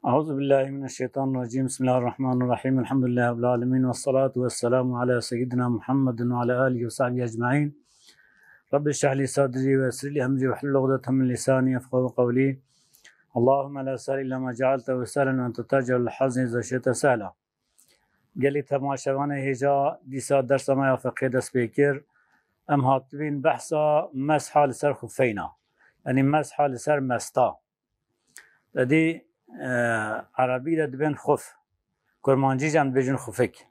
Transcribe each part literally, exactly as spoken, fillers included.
أعوذ بالله من الشيطان الرجيم. بسم الله الرحمن الرحيم. الحمد لله رب العالمين، والصلاة والسلام على سيدنا محمد وعلى آله وصحبه أجمعين. رب اشرح لي صدري ويسر لي أمري واحلل عقدة من لساني يفقهوا قولي. اللهم لا سهل إلا ما جعلته سهلا وأنت تجعل الحزن إذا شئت سهلا. Gelî temaşevanê hêja dîsa dersa me ya fiqhê dest pê kir. Em hatibîn behsa mesha li ser xufeyna. Yanî mesha li ser mesta. Te dî, e, erebî de dibên xuf. Kurmancî jî em dibêjin xufik.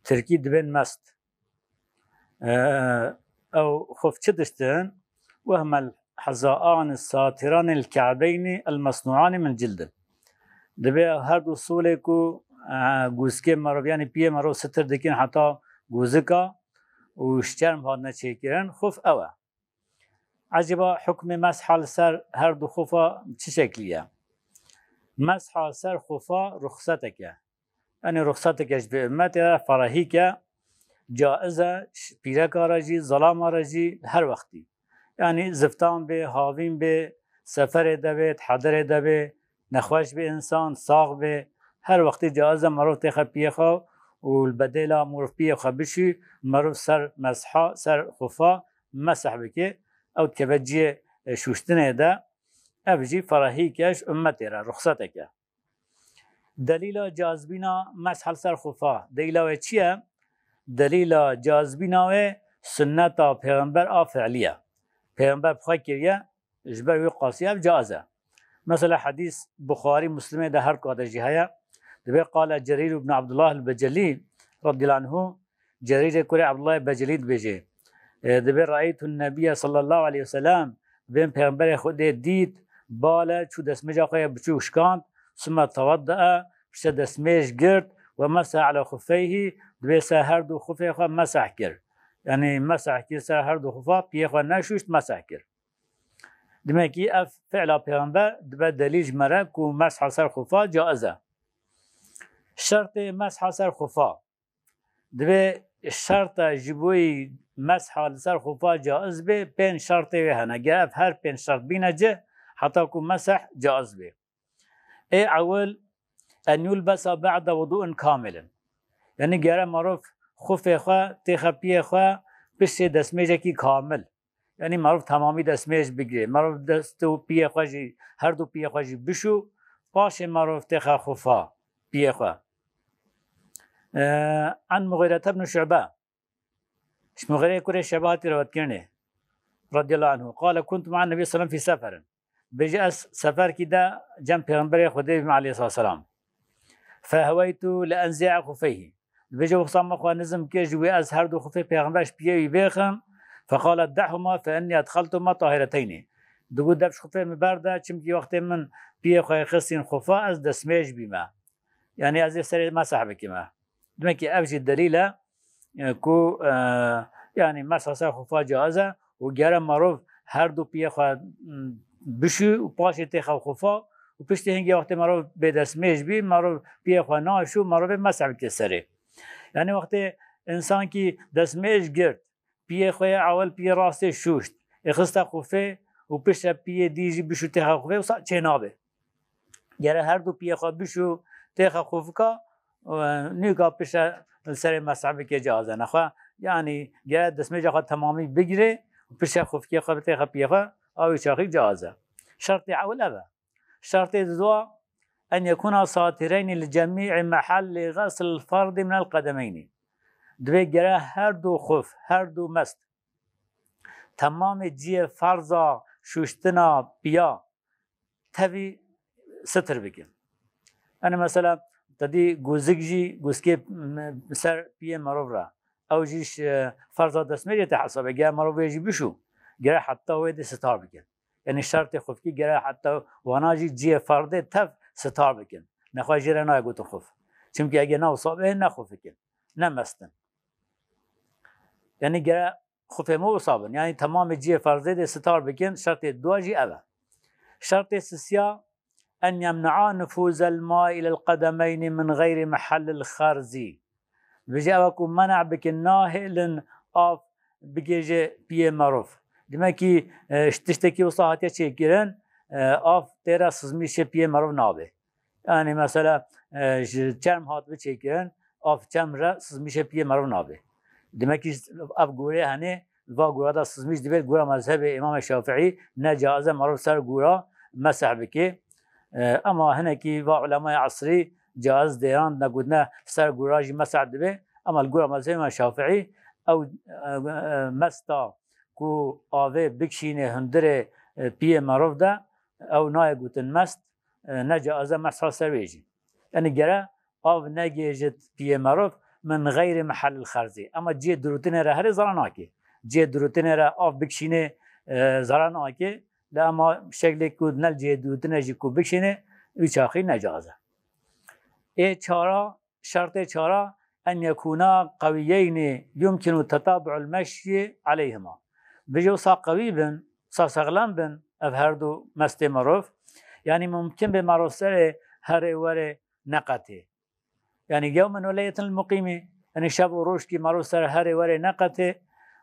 Tirkî dibên mest. E, ew xuf çi tişt in? Wehmel hezaan satiran el ke'beynî el mesnu'anî min cildin. Dibê her du solê ku, e, gûzkê merov, yanî piyê merov sitir dikin heta gûzika û ji çerm hatine çêkirin, xuf ew e. Ecêba hukmê mesha li ser her du xufa çi şeklî ye? Mesha li ser xufa ruxsetek e. Yanî ruxsetek e ji vê ummetê re, ferahîk e, caiz e, ş-, pîreka re jî, zelama re jî, her wextî. Yanî ziftan bê, havîn bê, seferê de bê, di hedirê de bê, nexweş bê însan, sax bê, her wextî caiz e merov têxe piyê xwe û li bedêla mirov piyê xwe bişî, merov ser mesha, ser xufa meseh bike, ew dikeve cihê, e, şûştinê de, ev jî ferahîk e ji ummetê re, ruxsetek e. Delîla cazibîna mesh li ser xufa, delîla wê çi ye? Delîla cazibîna wê sunneta Pêxember a fi'lî ye. Pêxember bi xwe kiriye, ji ber wî qasî ev caiz e. Mesela hedîs Buxarî, Muslimê de her ka de jî heye. Dibê qale Cerîr ibn Abdullah el-Becelî radiyallahu anhu, Cerîrê kurê Abdullah Becelî dibêje, e, dibê, "Re'eytun Nebiyye sallallahu aleyhi ve sellem", dibên Pêxemberê Xwedê dît, bale, çû destmêja xwe ya biçûk şikand, summe tewaddae, pişte destmêj girt, ve meseha ala xufeyhî, dibê ser her du xufê xwe meseh kir. Yanî meseh kir ser her du xufa, piyê xwe neşûşt, meseh kir. Dimekî ev fi'la Pêxember dibe delîl ji me re ku mesha ser xufa caiz e. Şertê mesha ser xufa. Dibê şerta ji bo yî mesha li ser xufa caiz bê, pênc şertê wê hene. Ger ev her pênc şert bîne cih, heta ku meseh caiz bê. Ê ewil, en yulbesa ba'de wudu'in kamilin. Yanî gere merov xufê xwe, têxe piyê xwe, piştê destmêjekî kamil. Yanî merov temamî destmêj bigire. Merov dest û piyê xwe jî, her du piyê xwe jî bişû, paşê merov têxe xufa, piyê xwe. Ee, an Mughîrete ibn Şu'be. Ji Mughîreyê kurê Şu'be hatî rewetkirinê. Radiyallahu anhu. Qale kuntu ma'an Nebî sallam fî seferin. Bêje ez seferkî de cem Pêxemberê Xwedê bîm aleyhissalatu vesselam. Feheweytu li enzi'a xufeyhî. Dibêje wexta me xwe nizm kir ji wê ez her du xufê Pêxember ji piyê wî bêxim. Feqale dehuma fe innî edxeltuma tahireteynî. Digot def ji xufê min berde, çimkî wextê min piyê xwe xistîn xufa ez destmêj bîme. Yanî ez ê serê meseh bikime. Demek ki ev jî delîl e, e, ku, e, yanî mesha ser xufa caiz e û gere merov her du piyê xwe, m, bişû û paşê têxe xufa û piştî hingê wextê merov bê destmêj bî, merov piyê xwe naşû, merov ê meseh bike serê. Yanî wextê însankî destmêj girt, piyê xwe yê ewil piyê rastê şûşt, ê xiste xufê û piştre piyê dî jî bişû têxe xufê, wisa çê nabe. Gere her du piyê xwe bişû têxe xufika, e, nûka piştre li serê meseh bike caiz e. Nexwe, yanî gere destmêja xwe temamî bigire û piştre xufikê xwe bi têxe piyê xwe, awî çaxî caiz e. Şertê ewil ev e. Şertê didoa, en yekuna satireynî li cemî'î mehellî xeslil ferdî minel qedemeynî. Divê gere her du xuf, her du mest, temamê cihê ferza şûştina piya tevî sitir bikin. Yanî mesela te dî gûzik jî gûzkê, m-, ser piyê merov re. Ew jî ji ferza destmêjê tê hesabê. Gere merov wê jî bişû. Gere heta wê dê sitar bikin. Yanî şertê xufikî gere heta wana jî cihê ferdê tev sitar bikin. Nexwe jê re nayê gotin xuf. Çimkî ege ne wisa be, ne xufikin, ne mestin. Yanî gere xufê me wisa bin. Yanî temamê cihê ferzê dê sitar bikin, şertê dua jî ev e. Şertê sisiya, en yemnea nufûzel maî ilel qedemeynî min xeyrî mehellil xerzî. Dibêje ew e ku mena bikin, nahêlin av bigêje piyê merov. Dimekî, e, ji tiştekî wisa hatiye çêkirin, e, av tê re sizmîşê piyê merov nabe. Yanî mesela, e, ji çerm hat biçêkirin, av çerm re sizmîşê piyê merov nabe. Demek ki ev gorê henê, va gora da sizmîş dibe, gora mezhebê Îmamê Şafîî ne caiz e merov ser gora meseh bike. E, ama hinekî va ulemaya esrî caiz dêran ne gotine ser gora jî meseh dibe. Ama li gora mezhebê Îmam Şafîî ew, e, e, mesta ku avê bikişînê hundirê, e, piyê merov de, ew nayê gotin mest, e, ne caiz e mesha ser wê jî. Yanî gere av negêjit piyê merov min xeyrê mehellil xerzî. Ema cihê dirûtinê re herê zara nake. Cihê dirûtinê re av bikişînê, e, zara nake. Lê ema şeklê ku ne li cihê dirûtinê jî ku bikişînê, wî çaxî ne caiz e. Ê çara, şertê çara, en yekûna qewiyeyni yumkinu tetabu'ul meşyi aleyhima. Bijê wisa qewî bin, wisa sexlem bin, ev her du mestê merov. Yanî mumkin be merov serê herê werê neqetê. Yanî yewmen ve leyletin lil muqîmî. Yanî şev û rojkî merov ser herê werê neqetê.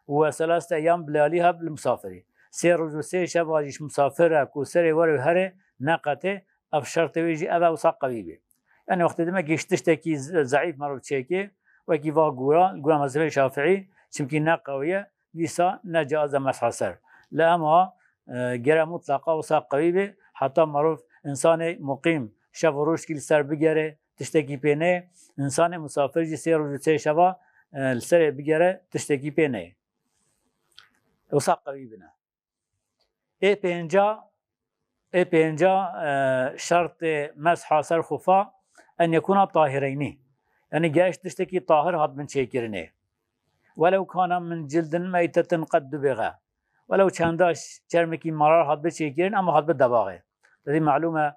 Ve selasete eyyam bi leyalîha lil musafirî. Sê roj û sê şeva jî ji musafir re ku serê werê û herê neqetê. Ev şertê wê jî ev e wisa qewî bê. Yanî wextê dime ki ji tiştekî ze-, zeîf merov çêkê, wekî va gora, gora mezhebê Şafîî, çimkî ne qewî ye, dîsa ne caiz e mesha ser. Lê ema, e, gere mutlaqa wisa qewî bê, heta merov, insanê muqîm şev û rojkî li ser bigere, tiştekî pê neyê, insanê musafir jî sê roj û sê şeva, e, li serê bigere, tiştekî pê neyê. Wisa qewî bine. Ê pênca, ê pênca, e, şertê mesha ser xufa en yekûna tahireynî. Yanî gere ji tiştekî tahir hatibin çêkirinê. Welew kana min cildin meytetin qed dubêxe. Welew çenda ş-, çermekî marar hatibin çêkirin, ama hatibin debaxê. Tedî malûm e,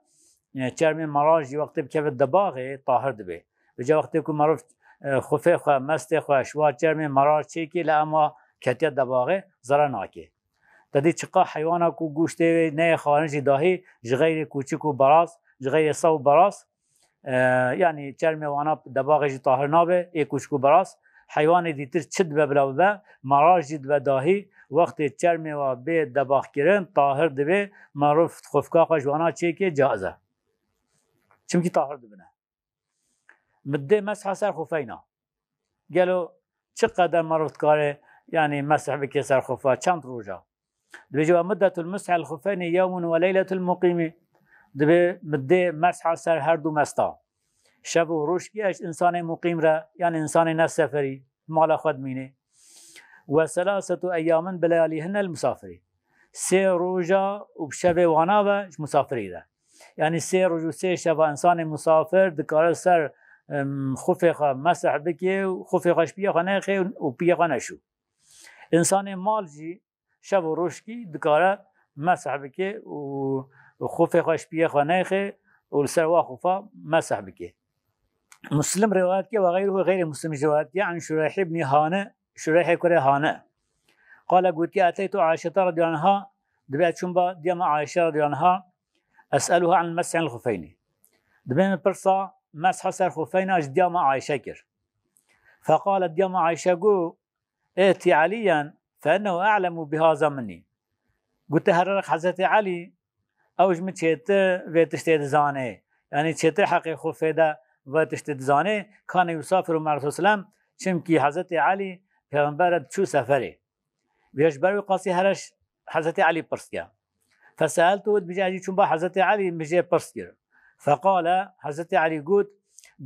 e, çermê marar jî wextê bikeve debaxê tahir dibe. Vêca wextê ku merov, e, xufê xwe, mestê xwe, ji wa çermê marar çêkê, lê ema ketiye debaxê, zere nake. Te dî çiqa heywana ku goştê wê neyê xwarin jî dahî ji xeyrê kûçik û beraz, ji xeyrê sew û beraz, e, yanî çermê wana debaxê jî tahir nabe, ê kûçik û beraz. Heywanê dîtir çi dibe bila bibe, maraz jî dibe dahî, wextê çermê wa bê debaxkirin, tahir dibe, merov xufka xwe ji wana çêkê caiz e. Çimkî tahir dibine. Middê mesha ser xufeyna. Gelo çi qeder merov dikare, yanî mesih bike ser xufa, çend roja? Dibêje, "Ve muddetul mesih el xufeyni yewmun ve leyletul muqîmî." Dibê middê mesha ser her du mesta. Şev û rojkî ye ji insanê muqîm re, yanî insanê ne seferî, mala xwe dimîne. "Ve selasetu eyyamin bi leyalîhinne el musafirî." Sê roja û bi şevê wana ve ji musafirî re. Yanî sê roj û sê şeva insanê musafir dikare ser, em, xufê xwe mesih bike û xufê xwe ji piyê xwe nexê û piyê xwe neşû. Însanê mal jî şev û rojkî dikare mesih bike û xufê xwe ji piyê xwe nexê û li ser wa xufa mesih bike. Muslim rivayet ke ve xeyruhu, xeyrê Muslim jî rivayet ke, an Şureyh ibn Hani, Şureyhê kurê Hani. Qale gotiye, "Eteytu Aişete radiyallahu anha", dibe çûm ba diya me Aişe radiyallahu anha, "es'eluha an mes'il xufeyni." Dibe min pirsa mesha ser xufeyna ji diya me Aişe kir. Feqale diya me Aişe got, "Êtî Eliyen fe ennehu a'lemu bihaza minni." Gote, "Here req Hezretî Elî, ew ji min çêtir vê tiştê dizane. Yanî çêtir heqê xufê de vê tiştê dizane. Kane yusafiru me'el Resul selem, çimkî Hezretî Elî pêxember e diçû seferê." Vê ji ber wî qasî here ji Hezretî Elî pirs ke. Feseeltu, dibêje, ez jî çûm ba Hezretî Elî, min jê pirs kir. Feqale, Hezretî Elî got,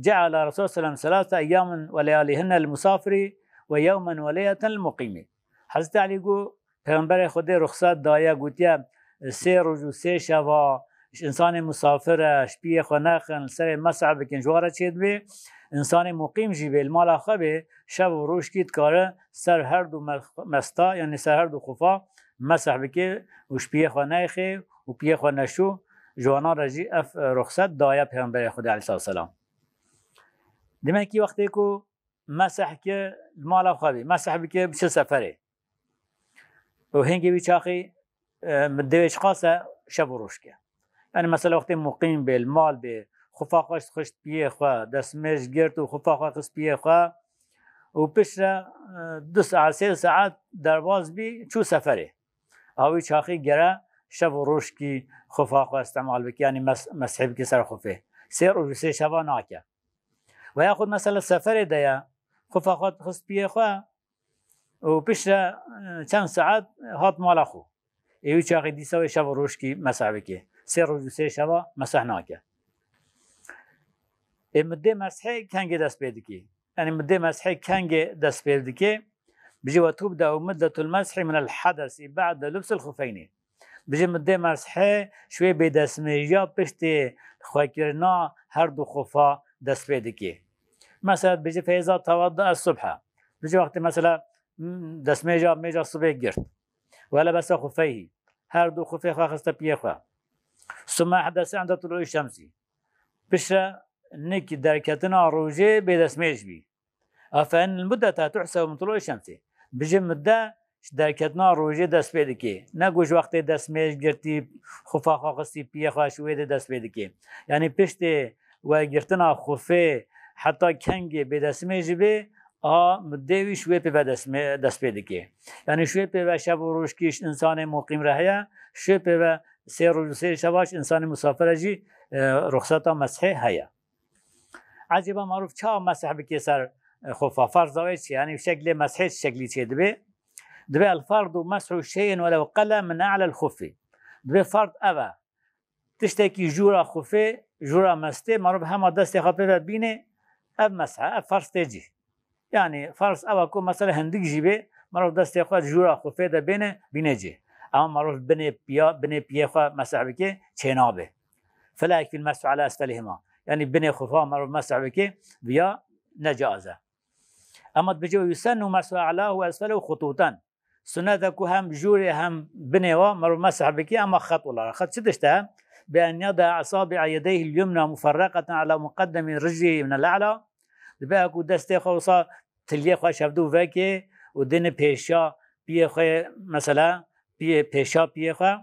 "Ceala Resul selem selase eyyamin ve leyalihinne lil musafiri ve yewmen ve leyleten lil muqîmî." Hezretî Elî got, Pêxemberê Xwedê ruxsat daye, gotiye, "Sê roj û sê şeva ji însanê musafir e, ji piyê xwe nexin, li serê mesih bikin, ji wan re çêdibe. Însanê muqîm jî bê, li mala xwe bê, şev û rojkî dikare ser her du me-, mesta, yanî ser her du xufa mesih bike û ji piyê xwe neyxê û piyê xwe neşû." Ji wana re jî ev, e, ruxsat daye Pêxemberê Xwedê aleyhisselatu vesselam. Demekî wextê ku mesih kir, li mala xwe bê, mesih bike, biçe seferê. Û hingê wî çaxî, e, middê wê çiqas e, şev û roj ke. Yanî mesela wextê muqîm bê, li mal bê, xufa xwe xist piyê xwe, destmêj girt û xufa xwe xist piyê xwe û piştre, e, du saet, sê saet derbas bî, çû seferê. Awî çaxî gere şev û rojkî xufa xwe îstemal bike, yanî mes-, mesihê bike ser xufê. Sê roj û sê şeva nake. Ve yaxud mesela seferê de ye, xufa xwe xist piyê xwe û piştre, e, çend saet hat mala xwe. Ê wî çaxê dîsa wê şev û rojkî meseh bike. Sê roj û sê şeva meseh nake. Ê middê meshê kengê dest pê dike? Yanî middê meshê kengê dest pê dike? Bijî: "Ve tubde'u muddetul meshî minel hedesi ba'de lubsil xufeynî." Bijî middê meshê ji wê bêdestmêjiya piştê xwekirina her du xufa dest pê dike. Mesela bijî: "Feyza tewadda es subhe." Bijî wextê mesela, m, destmêja mêja sibê girt. "Ve lebese xufeyhî." Her du xufê xwe xiste piyê xwe. "Summe ehdese inde tulu'i şemsî." Piştre nik derketina rojê bêdestmêj bî. "Fe innel muddete tuhsebu min tulu'i şemsî." Bijî mudde ji derketina rojê dest pê dike. Ne ku ji wextê destmêj girtî, xufa xwe xistî piyê xwe, ji wê dê dest pê dike. Yanî piştê wergirtina xufê heta kengê bêdestmêj bê, a muddê wî ji wê pê ve destmê-, dest pê dike. Yanî ji wê pê ve şev û rojkî ji însanê muqîm re heye, ji wê pê ve sê roj û sê şeva ji însanê musafir re jî, e, ruxseta meshê heye. Ecêba maruf çawa meseh bike ser, e, xufa? Ferza wê çi? Yanî şeklê meshê çi şeklî çê dibe? Dibe: "El ferdu meshu şey'in welev qele min a'lel xufi." Dibe ferd ev e. Tiştekî jûra xufê, jûra mestê, maruf hema destê xwe pê ve bîne, ev meseh, ev ferz tê cî. Yanî ferz ew e ku mesela hindik jî bê, mirov destê xwe di jûra xufê de bêne, bîne cê. Ema mirov binê piya, binê piyê xwe meseh bike, çênabe. Fela yekfîl meshu ala esfelihima. Yanî binê xufa mirov meseh bike, viya necaiz e. Ema dibêje: "Ve yusennu meshu a'lahu ve esfelehu xutûten." Sunnet e ku hem jûrê hem binê wa mirov meseh bike, ema xet olarak. Xet çi tişt e? "Bi en yada esabi'a yedeyhil yumna muferreqeten ala muqeddemi riclihi minel a'la." Dibe ku destê xwe wisa tiliyê xwe şevdû veke û dêne pêşa piyê xwe, mesela piyê, pêşa piyê xwe,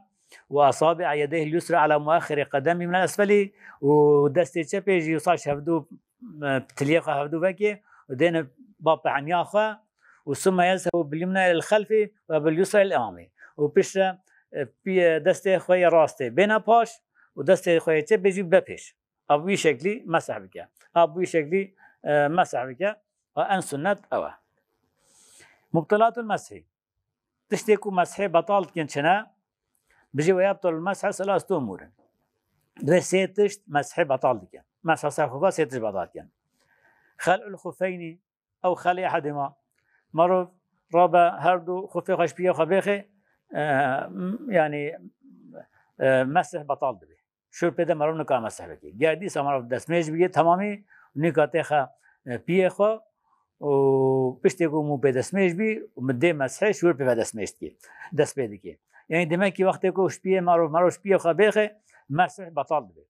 "Ve esabi'a yedeyhil yusra ala muaxiri qedemi minel esfeli." Û destê çepê jî wisa şevdû, e, tiliyê xwe hevdû veke û dêne ba pehniya xwe û "Summe yezhebu bil yumna ilel xelfi ve bil yusra ilel emami." Û piştre, e, piyê, destê xwe yê rastê bêne paş û destê xwe yê çepê jî be pêş. A bi wî şeklî meseh bike. A bi wî şeklî, e, meseh bike. A en sunnet ew e. Mubtilatul meshî. Tiştê ku meshê betal dikin çi ne? Bijî: "Ve yebtulul meshe selasetu umurin." Divê sê tişt meshê betal dikin. Mesha ser xufa sê tişt betal dikin. Xel'ul xufeynî ew xel'i ehedima. Mirov rabe her du xufê xwe ji piyê xwe bêxe, e, m-, yanî, e, mesih betal dibe. Şûr pê de mirov nikare mesih bike. Ger dîsa mirov destmêj bike temamî, nika têxe, e, piyê xwe û piştê ku mû pê destmêj bî, mudê mesihê şûr pê ve destmêj dike. Dest pê dike. Yanî demek ki wextê ku ji piyê mirov, mirov ji piyê xwe bêxe, mesih betal dibe.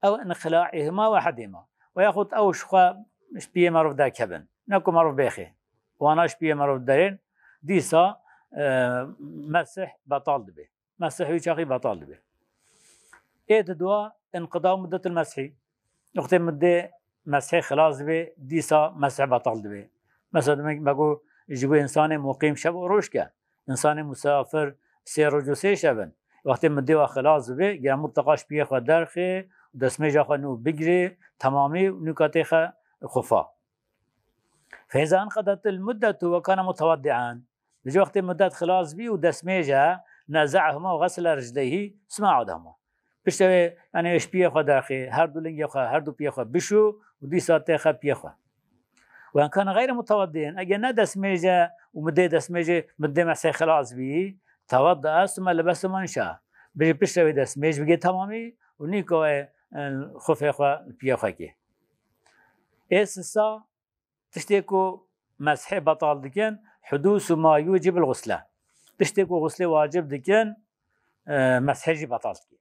Ew inxila'ihima ve hedima. Ve yaxud ew ji xwe, ji piyê mirov derkevin. Ne ku mirov bêxe. Wana ji piyê mirov derên, dîsa, e, mesih betal dibe. Mesih wî çaxî betal dibe. Ê di dua inqida muddetul meshî. Wextê mudê meshê xilas dibe, dîsa mesih betal dibe. Mesela demek me got ji bo însanê muqîm şev û roj ke. Însanê musafir sê roj û sê şev in. Wextê mudê wa xilas bibe, gere mutleqa ji piyê xwe derxê, destmêja xwe nû bigirê, temamî nûka têxe xufa. Feyza enqedetil muddetu ve kane muteweddi'en. Ji wextê muddet xilas bî û destmêj e, neza'ehuma ve xesile ricleyhî, suma adehuma. Piştê wê, yanî ji piyê xwe derxê, her du lingê xwe, her du piyê xwe bişû û dîsa têxe piyê xwe. Ve in kane xeyre muteweddi'en, eger ne destmêj e û mudê destmêjê, mudê mesê xilas bî, tewedda'a summe lebese ma inşa. Bijî piştre wê destmêj bike temamî û nîka wê, e, xufê xwe piyê xwe kê. Ê sisa, tiştê ku meshê betal dikin, hudûsu ma yucibul gusle. Tiştê ku guslê wacib dikin, e, meshê jî betal dike.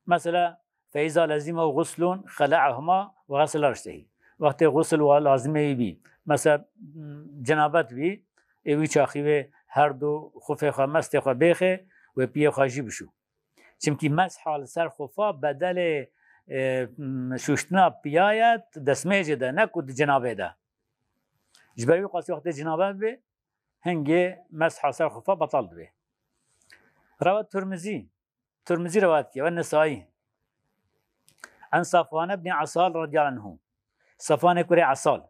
Mesela, feyza lezîmehu guslun xela'ehuma ve xesile ricleyhî. Wextê gusl wa lazimê wî bî. Mesela, m, cenabet bî, ê wî çaxî wê her du xufê xwe, mestê xwe bêxe, wê piyê xwe jî bişû. Çimkî mesha li ser xufa bedelê, e, m, şûştina piya ye, destmêjê de, ne ku di cenabê de. Ji ber wî qasî wextê cenabet bê, hingê mesha ser xufa betal dibe. Rewa Tirmizî, Tirmizî rewayet kiriye, ve Nesayî. An Safwan ibn Asal radiyallahu anhu. Safwanê kurê Asal.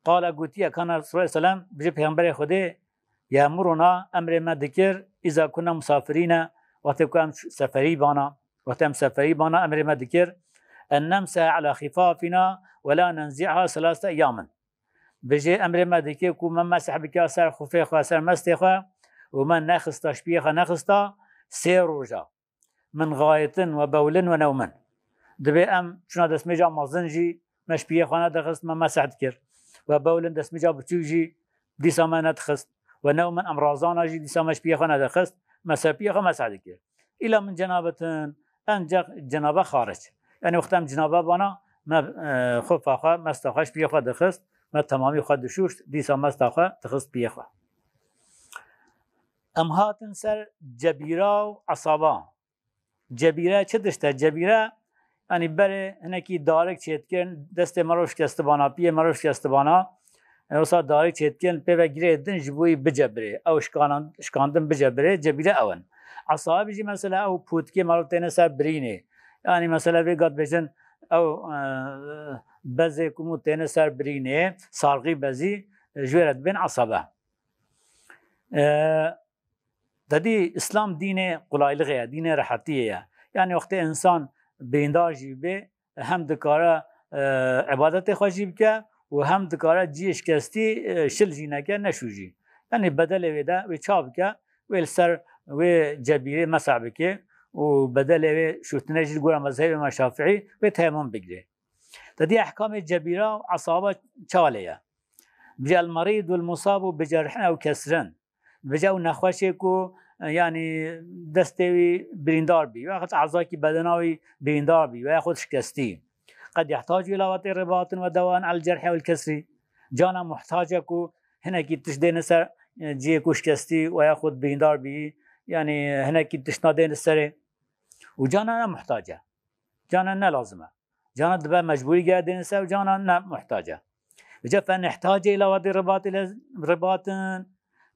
Qala, gotiye, kana Resulullah sellem, bijî Peyxemberê Xwedê, yemuruna, emrê me dikir, iza kunna musafirîne, wextê ku em seferî bana, wextê em seferî bana, emrê me dikir, en nemseha ala xifafina ve la nenzi'ha selasete eyyamin. Bijê emrê me dike ku me meseh bike ser xufê xwe, ser mestê xwe û me nexista, şpiyê xwe nexista sê roja. Min gaytin ve bewlin ve newmin. Dibê em çuna destmêja mezin jî me şpiyê xwe nedixist, me meseh dikir. Ve bewlin destmêja biçûk jî dîsa me nedixist. Ve newmin em razana jî dîsa me şpiyê xwe nedixist, me ser piyê xwe meseh dikir. Îla min cenabetin, encax cenabe xaric. Yani wexta em cenabe bana, me, e, xufa xwe, mesta xwe, şpiyê xwe dixist, me temamî xwe dişûşt, dîsa mesta xwe dixist piyê xwe. Em hatin ser cebîra û esaba. Cebîre çi tişt e? Cebîre, yanî berê hinekî darik çêdikirin, destê merov şikestibana, piyê merov şikestibana, e, wisa darik çêdikirin, pê ve girê din ji bo wî bicebirê. Ew şikanan-, şikandin bicebirê, cebîre ew in. Esabe jî mesela ew potikê merov têne ser birînê. Yanî mesela vê gat bêjin ew, e, bezê ku mû têne ser birînê, sargî bezî, e, ji wê re dibên esabe. E, Tedî Îslam dînê qulaylixê ye, dînê rehetiyê ye. Yani wextê insan birîndar jî bê, hem dikare, e, ibadetê xwe jî bike û hem dikare cihê şikestî, e, şil jî neke, neşû jî. Yani bedelê wê de wê ça bike, wê li ser wê cebîrê meseh bike û bedelê wê şûtine jî li gora mezhebê me Şafîî wê teyemum bigire. Tedî ehkamê cebîra û esaba çawa lê ye? Bije el merîd û el musabu bi cerhin ew kesrin. Dibêje ew nexweşê ku, e, yanî destê wî birîndar bî, yaxud ezakî bedena wî birîndar bî, veya xwe şikestî. Qed yehtacu ila wetê ribatin ve dewan el cerhê ew el kesrî. Cana muhtac e ku hinekî tişt dêne ser, e, cihê ku şikestî veya xwe birîndar bî, yanî hinekî tiştna dêne serê. Û cana ne muhtac e. Cana ne lazim e. Cana dibe mecbûrî gere dêne ser û cana ne muhtac e. Vêca fe nehtace ila wetê ribatê le-, ribatin.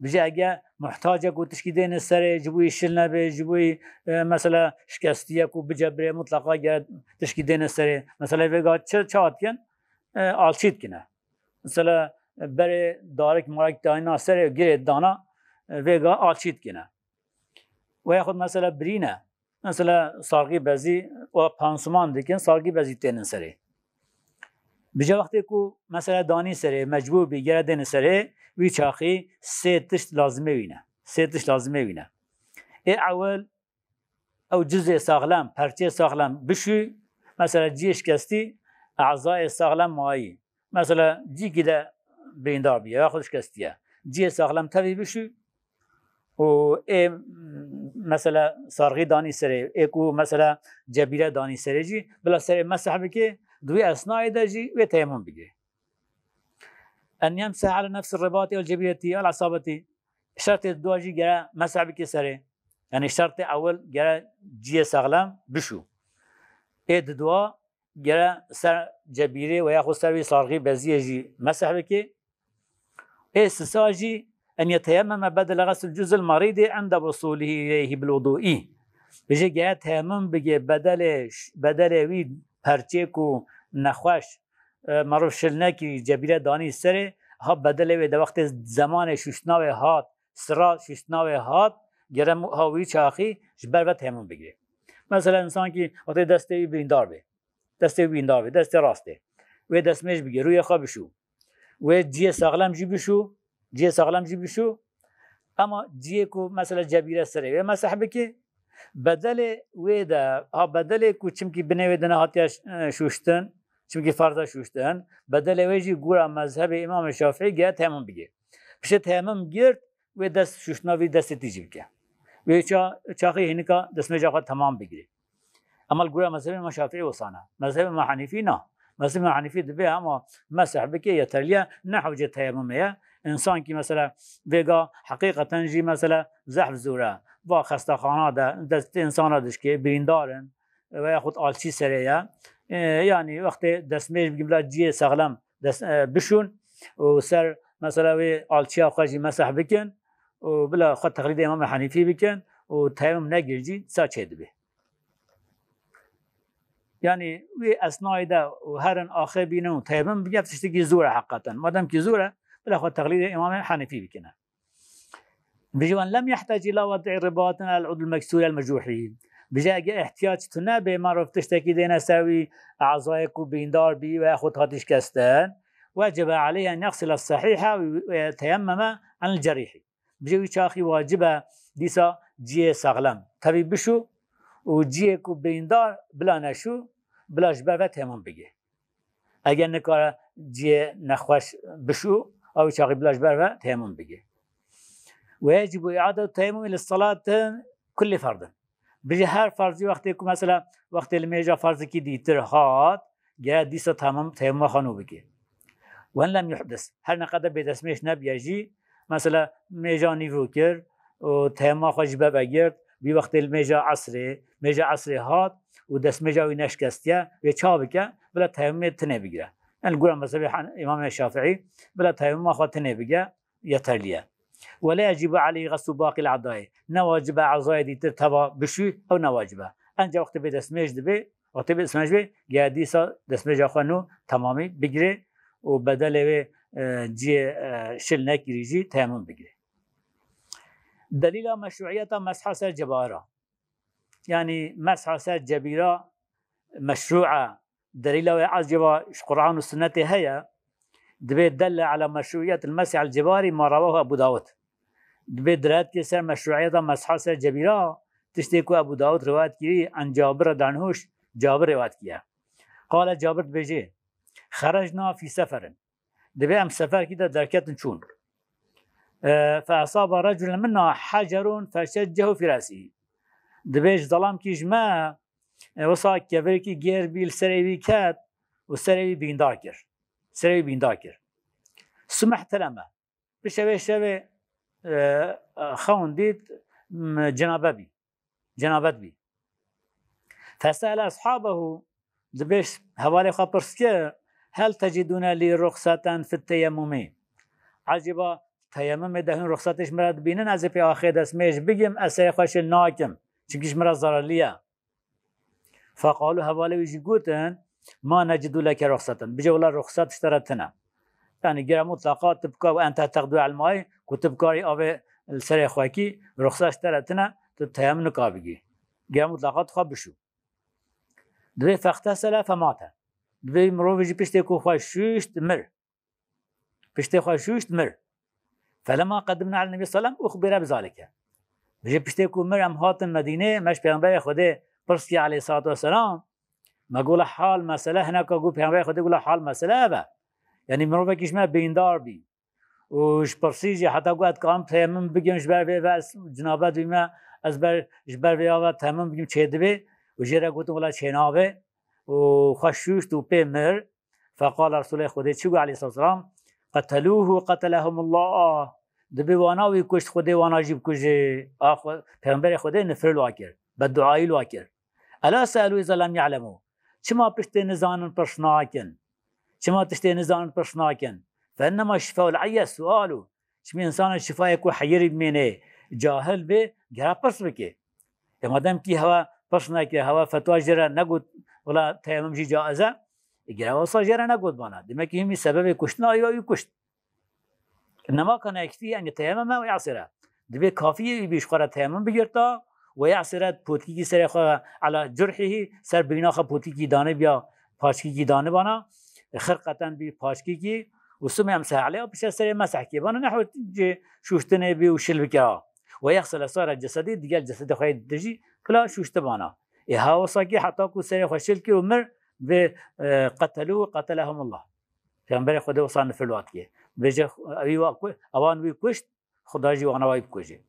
Vêca ege muhtac e ku tişkî dêne serê, ji bo wî şil nebe, ji bo wî, e, mesela şikestiye ku bicebirê, mutlaqa gere tişkî dêne serê. Mesela vêga çi, çawa dikin? E, alçî dikine. Mesela, e, berê darik marik dayna serê, girê dana, e, vêga alçî dikine. Ve yaxud mesela birîne. Mesela sargî bezî û pansuman dikin, sargî bezî tênin serê. Bi ce wextê ku mesela danî serê, mecbûr bî, gere dêne serê, wî çaxî sê tişt lazimê wî ne. Sê tişt lazimê wî ne. Ê ewil, ew cizê saxlem, perçê saxlem bişû, mesela ciyê şikestî, ezayê saxlem mayî. Mesela cîkî de birîndar bîye, yaxud şikestiye. Ciyê saxlem tevî bişû û ê, mesela sarxî danî serê, ê ku mesela cebîre danî serê jî, bila serê meseh bike, di wî esnayê de jî wê teyemum bike. En yemseha ala nefsi ribatî el cebîretî el esabetî. Şertê dua jî gere meseh bike serê. Yani şertê ewil gere ciyê saxlem bişû. Ê di dua gere ser cebîrê ve yaxud ser wî sarxî beziyê jî meseh bike. Ê sisa jî en yeteyemmeme bedele xesil cuzil merîdê inde wusulihî ileyhî bil wuduî. Bêje gere teyemmum bike bedelê, bedelê wî perçê ku nexweş, e, merov şil nekî cebîre danî serê, ha bedelê wê de wextê zemanê şuştina wê hat, sira şuştina wê hat, gere mu-, ha wî çaxî ji ber ve teyemmum bigire. Mesela insankî wextê destê wî birîndar bê. Destê wî birîndar bê, destê rastê. Wê destmêj bigire, rûyê xwe bişû. Wê ciyê saxlem jî bişû, ciyê saxlem jî bişû. Ema ciyê ku mesela cebîre serê wê meseh bike, bedelê wê de, ha bedelê ku çimkî binê wê de nehatiye ş-, e, şûştin, çimkî ferz e şûştin, bedelê wê jî gura mezhebê Îmamê Şafîî gere teyemmum bike. Piştê teyemmum girt, wê dest şûştina vî destê tî jî bike. Wê ça-, çaxî hênika destmêja xwe temam bigire. Ema li gora mezhebê me Şafîî wisa ne. Mezhebê me Henîfî na. Mezhebê me Henîfî dibê hema meseh bike yeterliye, ne hewce teyemmumê ye. Însankî mesela vêga heqîqeten jî mesela zehf zor e. Va xestaxana de, destê însana dişkê, birîndar in, veya xwe alçî serê ye. E, yanî wextê destmêj bigin bila ciyê sexlem dest, e, bişûn û ser mesela wê alçiya xwe jî meseh bikin û bila xwe teqlîdê Îmamê Henîfî bikin û teyemmum negin jî sa çêdibe. Yani wê esnayê de û herin axê bînin û teyemum bike, tiştekî zor e heqeten. Madem ki zor e, bila xwe teqlîdê Îmamê Henîfî bikine. Bijî, "Wen lem yehtec ila wed'i ribatin el udul meksûr el mecuhî." Bijî, eger ihtiyac tune bê, merov tiştekî dêne ser wî, ezayê ku bîndar bî ve xwe hatî şikestin, wecebe aleyh en yaxsile sehîhe ve teyemmeme anil cerîhî. Bijî, wî çaxî wacib e dîsa ciyê saxlem tevî bişû û ciyê ku bîndar bila neşû, bila ji ber ve teyemmum bigê. Eger nikare ciyê nexweş bişû, ew çaxî bila ji ber ve teyemmum bigê. Ve yecibu i'adetu teyemmum li salati kulli ferdin. Bijî, her ferzî wextê ku mesela wextê li mêja ferzikî dîtir hat, gere dîsa teyemmum, teyemmuma xwe nû bike. Wen lem yuhdis. Her ne qede bêdestmêj nebiye jî, mesela mêja nîvro kir û teyemmuma xwe ji ber ve girt, wî wextê li mêja esrê, mêja esrê hat û destmêja wî neşikestiye, wê ça bike? Bila teyemmumê tinê bigire. Yani li gora mezhebê Han-, Îmamê Şafîî, bila teyemmuma xwe tinê bige, yeterlî ye. Ve la yecîbu aleyhî xeslû baqîl a'dayê. Ne wacib e ezayê dîtir teva bişû, ew ne wacib e. Enca wextê bê destmêj dibe, wextê bê destmêj be, gere dîsa destmêja xwe nû temamî bigire û bedelê wê, e, ciyê, e, şil nekirî jî teyemmum bigire. Delîla meşruiyeta mesha ser cebara. Yani mesha ser cebîra meşru e. Delîla wê ecêba ji Quran û Sunnetê heye. Dibê delle ala meşruiyetil mesih al cebari ma rawahu Ebu Dawud. Dibê diret kê ser meşruiyeta mesha ser cebîra, tiştê ku Ebu Dawud riwayet kirî, an Cabir radiyallahu anhu, Cabir riwayet kiriye. Qale Cabir dibêje, "Xerecna fî seferin." Dibê em seferkî de derketin çûn. E, "Fe esaba reculen minna hecerun feşeccehu fî resî." Dibê ji zelamkî ji me, e, wisa kevirkî gêr bî, li serê wî ket û serê wî bîndar kir. Serê wî bîndar kir. Sumehteleme. Pişevê şevê, e, xewn dît, m, cenabe bî. Cenabet bî. Fesel eshabehu, dibê hevalê xwe pirs kir, "Hel tecidûne lî ruxseten fit teyemmumî?" Ecêba teyemmumê de hûn ruxsatê ji min re dibînin, ez ê pê axê destmêj bigim, ez serê xwe şil nakim. Çimkî ji min re zararlî ye. Feqalû, hevalê wî jî gotin, "Ma necidû leke ruxseten." Bijê wila ruxsat ji te re tine. Yani gere mutlaqa tu bikar, "Ve ente teqdû el maî", ku tu bikarî avê li serê xwe kî, ruxsat ji te re tine, tu teyemmum nika bigî. Gere mutlaqa tu xwe bişû. Dibê fextesele femate. Dibê mirovê jî piştê ku xwe şûşt, mir. Piştê xwe şûşt, mir. Felema qedimna ala Nebî sallam uxbire bi zalike. Bijî piştê ku mir em hatin Medînê, me ji Pêxemberê Xwedê pirs kir aleyhissalatu vesselam, me got, "La hal mesele hineka," got, "Pêxemberê Xwedê got, la hal mesele ev e." Yanî mirovekî ji me bîndar bî. Û ji pirsî jî heta got, "Ez dikarim teyemmum bigim ji ber vê ve ez cinabet bîme, ez ber, ji ber vê ve teyemmum bigim çêdibe?" Û jê re gotin, "Wela çênabe." Û xwe şûşt û pê mir. Feqala Resûlê Xwedê çi got aleyhisselam? "Qetelûhu qetelehumullah." Dibê wana wî kuşt, Xwedê wana jî bikuje. A xwe, Pêxemberê Xwedê nifir li wa kir. Bedduayî li wa kir. "Ela se'elû îza lem ya'lemû." Çima piştê nizanin pirs nakin? Çima tiştê nizanin pirs nakin? "Fe innema şifa'ul ayye su'alu." Çimî insana şifayê ku heyirî bimêne, cahil be, gera pirs bike. E madem ki hewa pirs neke, hewa fetwa jê re negot, wela teyemmum jî caiz e, e gera wisa jê re negot bana. Demek ki himî sebebê kuştina ya wî kuşt. Nema kana ekfî en yeteyemmeme ve ya'sire. Dibê kafiyê wî bî ji xwe re teyemmum bigirta ve ya'sire potkîkî serê xwe ala curhihî, ser bîna xwe potkîkî dane biya, paçkîkî dane bana, xirqeten bî paçkîkî û sumê em sehe aleyha pişe serê mesehkê bana nehwe cê şûştinê bî û şil bikira. Ve yaxsile sare cesedî, digel cesedê xwe yê dîtir jî bila şûşti bana. Ê ha wisa kî heta ku serê xwe şil kir û mir, vê, e, qetelû qetelehumullah. Pêxemberê Xwedê wisa nifir li wa dike. Dibêje, "Ewî wa ku-, ewan wî kuşt, Xuda jî wana wî bikuje."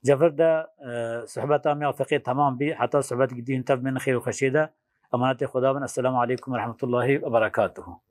Cevir de, e, sohbeta me ya fiqê temam bî. Heta sohbetekî dîn tev bên xêr û xweşiyê de. Emanetê Xuda bin. Esselamu aleykum ve rahmetullahi ve berekatuhu.